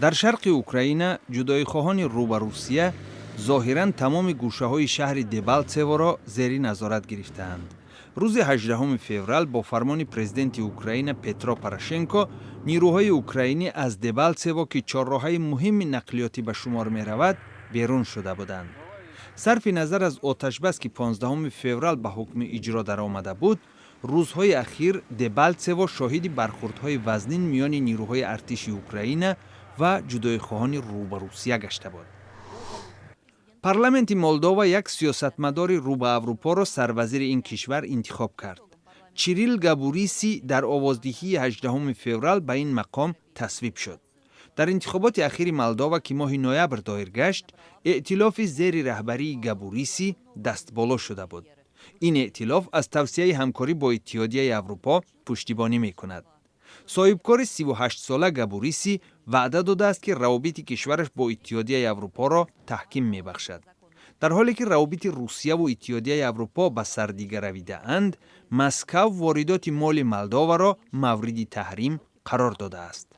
Дар шарқи Украина ҷудоихоҳони рӯ ба Русия зоҳиран тамоми гӯшаҳои шаҳри Дебалцеворо зери назорат гирифтаанд. Рӯзи 18 феврал бо фармони президенти Украина Петро Порошенко нирӯҳои украинӣ аз Дебалцево, ки чорроҳаи муҳими нақлиётӣ ба шумор меравад, берун шуда буданд. Сарфи назар аз оташбас, ки 15 феврал ба ҳукми иҷро даромада буд, рӯзҳои ахир Дебалцево шоҳиди бархурдҳои вазнин миёни нирӯҳои артиши Украина ва ҷудоихоҳони рӯ ба Русия гашта буд. Парламенти Молдова як сиёсатмадори рӯ ба Аврупоро сарвазири ин кишвар интихоб кард. Чирил Габуриси дар овоздиҳии 18 феврал ба ин мақом тасвиб шуд. Дар интихоботи ахири Молдова, ки моҳи ноябр доир гашт, эътилофи зери раҳбарии Габуриси дастболо шуда буд. Ин эътилоф аз тавсеаи ҳамкорӣ бо Иттиҳодияи Аврупо пуштибонӣ мекунад. Соҳибкори 38-сола Габуриси ваъда додааст, ки равобити кишвараш бо Иттиҳодияи Аврупоро таҳким мебахшад. Дар ҳоле ки равобити Русияву Иттиҳодияи Аврупо ба сардӣ гаравидаанд, Москав воридоти моли Молдоваро мавриди таҳрим қарор додааст.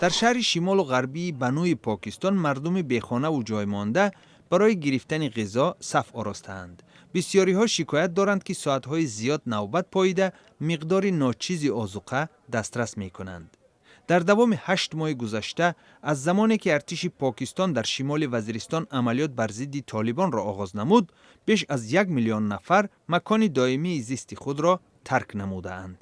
Дар шаҳри шимолу ғарбии Бануи Покистон мардуми бехонаву ҷоймонда барои гирифтани ғизо саф оростаанд. Бисёриҳо шикоят доранд, ки соатҳои зиёд навбат поида, миқдори ночизи озуқа дастрас мекунанд. Дар давоми 8 моҳи гузашта, аз замоне ки артиши Покистон дар шимоли Вазиристон амалиёт бар зидди толибонро оғоз намуд, беш аз 1 миллион нафар макони доимии зисти худро тарк намудаанд.